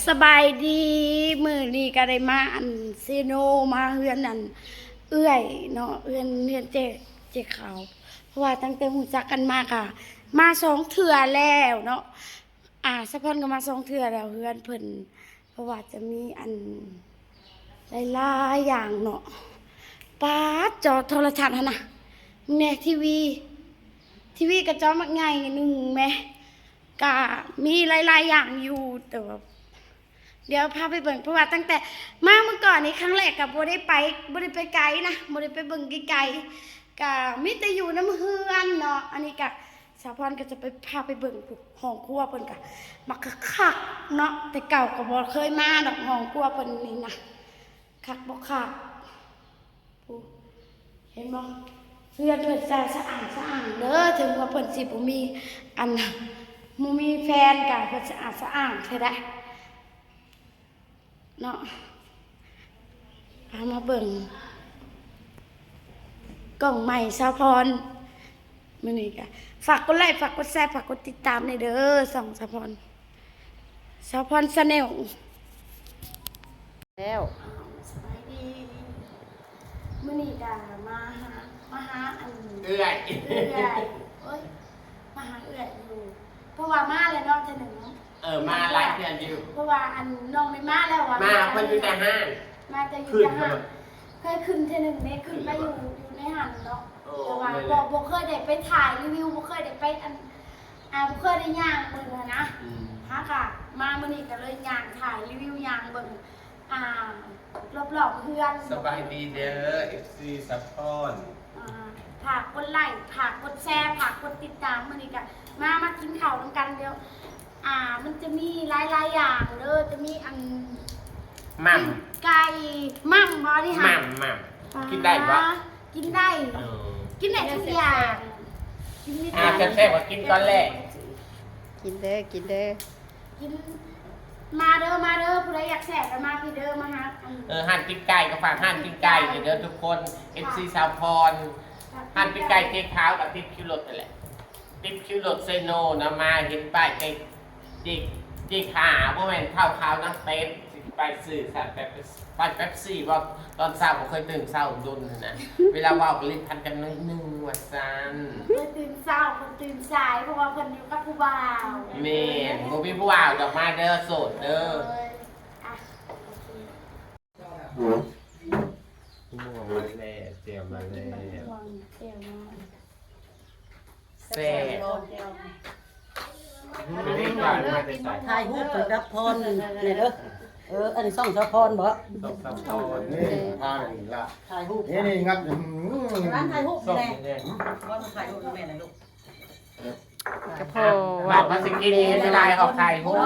ສະບາຍດີ ມື້ນີ້ກໍໄດ້ມາອັນເຊໂນ ມາເຮືອນອັນເອື້ອຍເນາະ ເຮືອນ ເຮືອນເຈ້ ເຈ້ຂາວ ເພາະວ່າຕັ້ງແຕ່ຮູ້ຈັກກັນມາກໍມາສອງເທື່ອແລ້ວເນາະ ອາ ສາວພອນກໍມາສອງເທື່ອແລ້ວເຮືອນເພິ່ນ ເພາະວ່າຈະມີອັນຫຼາຍໆຢ່າງເນາະ ປາດ ຈໍໂທລະທັດຫັ້ນນະ ແມ່ ທີວີ ທີວີກໍຈໍບັກໃຫຍ່ໜຶ່ງແມ ກະມີຫຼາຍໆຢ່າງຢູ່ ແຕ່ວ່າດຽວພາໄປເບິ່ງ ເພາະວ່າຕັ້ງແຕ່ມາມື້ກ່ອນນີ້ ຄັ້ງແລກກະບໍ່ໄດ້ໄປ ບໍ່ໄດ້ໄປໄກນະ ບໍ່ໄດ້ໄປເບິ່ງໄກໆ ກະມີແຕ່ຢູ່ນຳເຮືອນເນາະ ອັນນີ້ກະສາວພອນກໍຈະໄປ ພາໄປເບິ່ງ ຫ້ອງຄົວເພິ່ນກະມັກຄັກໆເນາະ ແຕ່ເກົ່າກໍບໍ່ເຄີຍມາດອກ ຫ້ອງຄົວເພິ່ນນີ້ນະ ຄັກບໍ່ຄັກ ຜູ້ ເຫັນບໍ່ ເຮືອນເພິ່ນສະອາດສະອ້ານເດີ ເຖິງວ່າເພິ່ນຊິບໍ່ມີອັນ ບໍ່ມີແຟນກະເພິ່ນສະອາດສະອ້ານແທ້ໃດເນາະ ພາມາເບິ່ງ ກ້ອງໃໝ່ສາວພອນ ມື້ນີ້ກະຝາກກົດໄລ້ ຝາກກົດແຊ ຝາກກົດຕິດຕາມແດ່ເດີ ຊ່ອງສາວພອນ ສາວພອນ Channel ແລ້ວ ສະບາຍດີ ມື້ນີ້ກະມາຫາ ມາຫາອັນ ເອື້ອຍ ເອື້ອຍ ໂອ້ຍ ມາຫາເອື້ອຍຢູ່ ເພາະວ່າມາແລ້ວເນາະ ເທື່ອໜຶ່ງເນາະ ເອີ ມາຫຼາຍເທື່ອຢູ່ ເພາະວ່າອັນນ້ອງໄດ້ມາແລ້ວວ່າ ມາເພິ່ນຢູ່ແຕ່ຮ້ານ ມາແຕ່ຢູ່ແຕ່ຮ້ານ ເຄີຍຂຶ້ນເທື່ອໜຶ່ງເດ້ ຂຶ້ນໄປຢູ່ ຢູ່ໃນຫັ້ນເນາະ ແຕ່ວ່າບໍ່ ບໍ່ເຄີຍໄດ້ໄປຖ່າຍຣີວິວ ບໍ່ເຄີຍໄດ້ໄປອັນ ອ່າ ບໍ່ເຄີຍໄດ້ຍ່າງເບິ່ງຫັ້ນນະ ຫາກະມາມື້ນີ້ກະເລີຍຍ່າງຖ່າຍຣີວິວ ຍ່າງເບິ່ງ ອ່າ ລອບໆເຮືອນ ສະບາຍດີເດີ ເອັຟຊີ ສາວພອນ ອ່າ ຝາກກົດໄລ້ ຝາກກົດແຊ ຝາກກົດຕິດຕາມ ມື້ນີ້ກະມາ ມາກິນເຂົ້ານຳກັນ ດຽວ ອ່າ ມັນຈະມີຫຼາຍໆຢ່າງເດີ ຈະມີອັນ ໝ່ຳ ໄກ່ ໝ່ຳບໍ່ນີ້ຫະ ໝ່ຳ ໝ່ຳ ກິນໄດ້ບໍ່ ກິນໄດ້ ເອີ ກິນໄດ້ທຸກຢ່າງ ກິນມີ ອ່າ ແຊບໆກໍກິນກ່ອນແຫຼະ ກິນເດີ ກິນເດີ ກິນ ມາເດີ ມາເດີ ຜູ້ໃດຢາກແຊບກໍມາພີ້ເດີ ມາຫາ ເອີ ຮ້ານປີ້ງໄກ່ ກໍຝາກຮ້ານປີ້ງໄກ່ເດີທຸກຄົນ ເອັຟຊີ ສາວພອນ ຮ້ານປີ້ງໄກ່ເຈຂາວ ກໍຕິດຄິວລົດຫັ້ນແຫຼະ ຕິດຄິວລົດເຊໂນນະ ມາເຫັນປ້າຍເຈ ເຈ ເຈຂາວ ບໍ່ແມ່ນເຖົ້າຂາວນາງເປັດ ຊິໄປຊື້ຊັ້ນ ໄປ ໄປ ໄປເປັບຊີ ເວົ້າຕອນເຊົ້າ ບໍ່ເຄີຍຕື່ນເຊົ້າດົນຫັ້ນນະ ເວລາເວົ້າກໍລິດພັນກັນໜ້ອຍໜຶ່ງວ່າຊັ້ນ ເຄີຍຕື່ນເຊົ້າ ເພິ່ນຕື່ນສາຍ ເພາະວ່າເພິ່ນຢູ່ກັບຜູ້ບ່າວ ແມ່ນ ບໍ່ມີຜູ້ບ່າວດອກ ມາເດີ ໂສດເດີ ອ່ະ ໂອເຄ ໝ່ວງມາແລ້ວ ແຈ່ວມາແລ້ວ ແຈ່ວມາ ແຊບ ຖ່າຍຮູບເປັນລັບພອນແດ່ເດີ ເອີ ອັນນີ້ຊ່ອງສາວພອນບໍ່ ຊ່ອງສາວພອນ ນີ້ ພານີ້ລະ ຖ່າຍຮູບ ນີ້ ນີ້ ງັດ ອື ຮ້ານຖ່າຍຮູບນີ້ແຫຼະ ບໍ່ຖ່າຍຮູບແມ່ນລະລູກ ກະພໍວ່າ ວ່າຊິກິນນີ້ໄດ້ອອກຖ່າຍຮູບ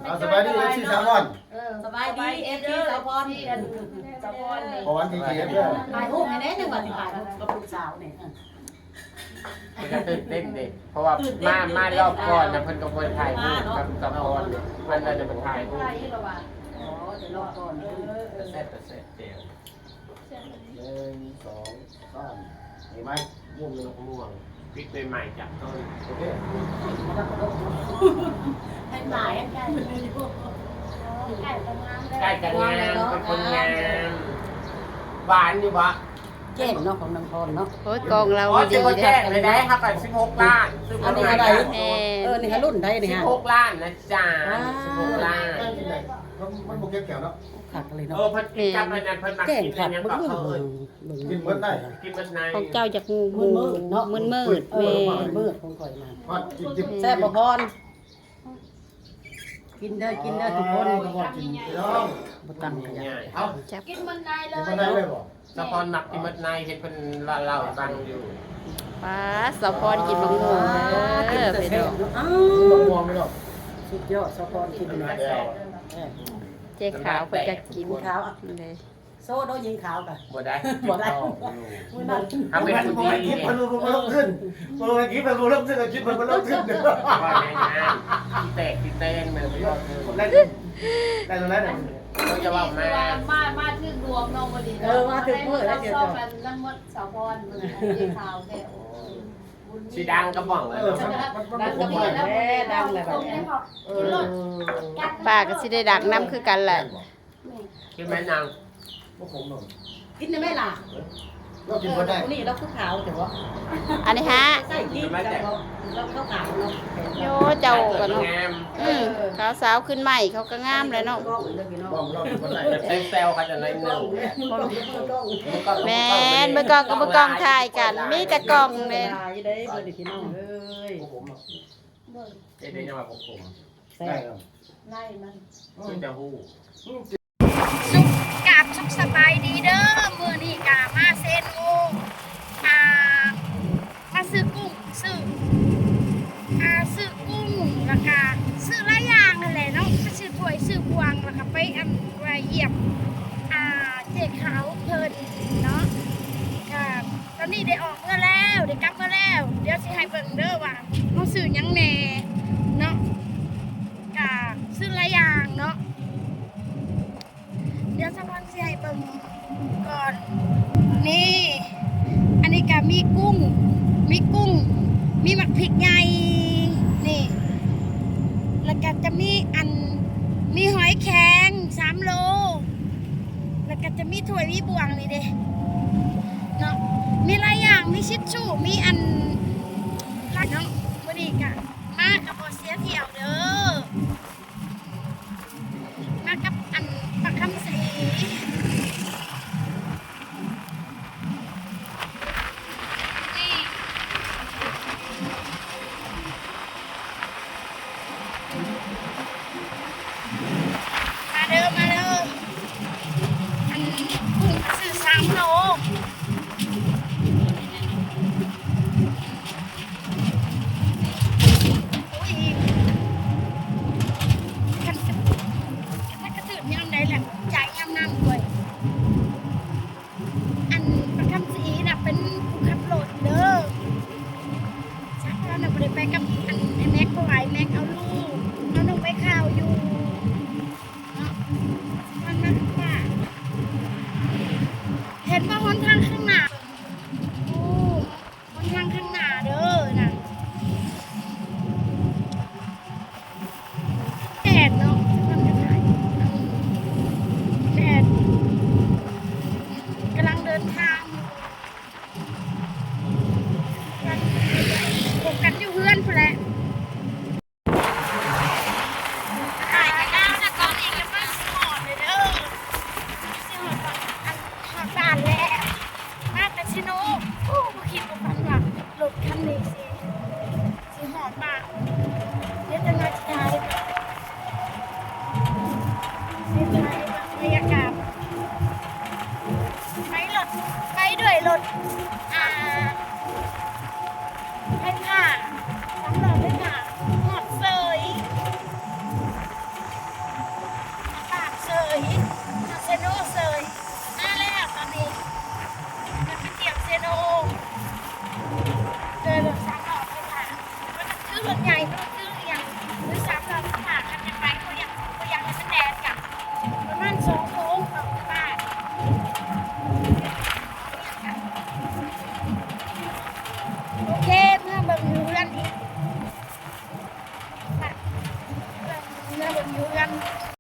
ເອົາ ສະບາຍດີ ເອັຟຊີ ສາວພອນ ເອີ ສະບາຍດີ ເອັຟຊີ ສາວພອນ ສາວພອນ ພອນ ທີທີເອັຟ ເດີ ຖ່າຍຮູບໃຫ້ແດ່ ຈັ່ງວ່າຊິຖ່າຍຮູບກັບລູກສາວນີ້ ເພິ່ນກໍຕື່ນເຕັ້ນເດ້ ເພາະວ່າມາ ມາລອບກ່ອນນະ ເພິ່ນກໍບໍ່ໄດ້ຖ່າຍຮູບກັບສາວພອນ ອັນນັ້ນນະ ເພິ່ນຖ່າຍຮູບ ອໍ ແຕ່ລອບກ່ອນ ແຊບ ແຊບ ແຈ່ວ ໜຶ່ງ ສອງ ສາມ ເຫັນໄໝ ມ່ວງ ດອກມ່ວງ ພິກໃໝ່ໆຈາກຕົ້ນ ໂອເຄ ໃຫ້ໝາຍ ໃກ້ຈະງາມ ເປັນຄົນງາມ ຫວານຢູ່ບໍ່? ແຈ້ງເນາະ ຂອງນາງພອນເນາະ ໂອ້ຍ ກອງລາວ ໂອ້ຍ ດີ ຊິບໍ່ແຈ້ງໄດ້ ເຮົາກໍສິບຫົກລ້ານ ອັນນີ້ເທົ່າໃດ? ເອີ ນີ້ຫາລຸ້ນໃດນີ້ຫາ ສິບຫົກລ້ານນະ ຈ້າ ອ່າ ສິບຫົກລ້ານ ມັນ ມັນບໍ່ເກັບແກ້ວເນາະ ຄັກເລີຍເນາະ ເອີ ເພິ່ນກິນກັບອັນນັ້ນ ເພິ່ນມັກກິນອັນຫຍັງກໍເຂົາເອີ້ນ ກິນເບິດໄດ້ ກິນເບິດໃນ ຂອງເຈົ້າຢາກຮູ້ໝູ່ ມືດໆເນາະ ມືດໆ ເອີ ແມ່ນ ມືດໆ ຂອງຂ້ອຍນະ ແຊບບໍ່ພອນ? ກິນເດີ ກິນເດີທຸກຄົນ ບໍ່ຕັ້ງກະຍາ ເອົາ ກິນມັນໄດ້ເລີຍ ກິນມັນໄດ້ເລີຍບໍ່? ສາວພອນມັກກິນໝົດໃນ ເຫັນເພິ່ນເລົ່າໃຫ້ຟັງຢູ່ ປາດ ສາວພອນກິນບັກມ່ວງເດີ ພີ່ນ້ອງ ກິນບັກມ່ວງພີ່ນ້ອງ ສຸດຍອດ ສາວພອນກິນໝົດໃນ ເຈ້ຂາວເພິ່ນກໍກິນ ຂາວ ໂຊໂດຍິງຂາວກະ ບໍ່ໄດ້ ບໍ່ໄດ້ ມື້ນັ້ນ ເຮົາເປັນຜູ້ດີ ເພິ່ນບໍ່ລົງທຶນ ບໍ່ລົງທຶນ ເພິ່ນບໍ່ລົງທຶນ ເອົາຄລິບເພິ່ນບໍ່ລົງທຶນ ວ່າໃນງານ ທີ່ແຕກທີ່ແຕນແມ່ນບໍ່ ໄດ້ ໄດ້ຕົວນັ້ນ ເຂົາຈະເວົ້າມາ ມາ ມາຖືກດວງເນາະ ມື້ນີ້ ເອີ ມາຖືກມື້ແລ້ວ ເຈົ້າກັນນຳໝົດ ສາວພອນ ເບິ່ງອັນເຈ້ຂາວແທ້ ໂອ້ຍ ຊິດັງກະບອງແລ້ວເນາະ ດັງກະບອງແລ້ວ ດັງແລ້ວບັດນີ້ ເອີ ປາກະຊິໄດ້ດັງນຳຄືກັນແຫຼະ ກິນໄໝນາງ ບໍ່ຂົມດອກ ກິນໄດ້ໄໝລະ ລາວກິນບໍ່ໄດ້ ເອີ ນີ້ລາວຄືຂາວແທ້ບໍ່ ອັນນີ້ຫາ ໃສ່ກິນແລ້ວບໍ່ ລາວຂາວໆເນາະ ໂຍ ເຈົ້າກະເນາະ ງາມ ອືມ ຂາວສາວຂຶ້ນໃໝ່ ເຂົາກະງາມແຫຼະເນາະ ແຊວໆ ເຂົາຈະໜ້ອຍໜຶ່ງ ແມ່ນ ເບິ່ງກ້ອງກັບເບິ່ງກ້ອງຖ່າຍກັນ ມີແຕ່ກ້ອງເດ້ ເອີ ເຮັດໄດ້ຈັ່ງວ່າບໍ່ຂົມ ແຊບ ໄລ່ມັນ ຄືຈະຮູ້ ສຸກ ກາບສຸກສະບາຍດີເດີ ມື້ນີ້ກະມາເຊໂນ ອ່າ ມາຊື້ກຸ້ງ ຊື້ ອ່າ ຊື້ກຸ້ງ ແລ້ວກະຊື້ຫຼາຍຢ່າງຫັ້ນແຫຼະເນາະ ໄປຊື້ຖ້ວຍຊື້ບ່ວງ ແລ້ວກະໄປ ອັນ ໄປຢ້ຽມ ອ່າ ເຈ້ຂາວເພິ່ນເນາະ ກະ ຕອນນີ້ໄດ້ອອກເມືອແລ້ວ ໄດ້ກັບເມືອແລ້ວ ດຽວຊິໃຫ້ເບິ່ງເດີວ່າເຮົາຊື້ຫຍັງແດ່ເນາະ ກະຊື້ຫຼາຍຢ່າງເນາະ ດຽວສາວພອນຊິໃຫ້ເບິ່ງກ່ອນ ນີ້ ອັນນີ້ກະມີກຸ້ງ ມີກຸ້ງ ມີໝາກພິກໃຫຍ່ ນີ້ ແລ້ວກະຈະມີ ອັນ ມີຫອຍແຄງສາມໂລ ແລ້ວກະຈະມີຖ້ວຍມີບ່ວງນີ້ເດ້ ເນາະ ມີຫຼາຍຢ່າງ ມີທິດຊູ ມີອັນ ຫຼາຍເນາະ ມື້ນີ້ກະມາກັບບໍ່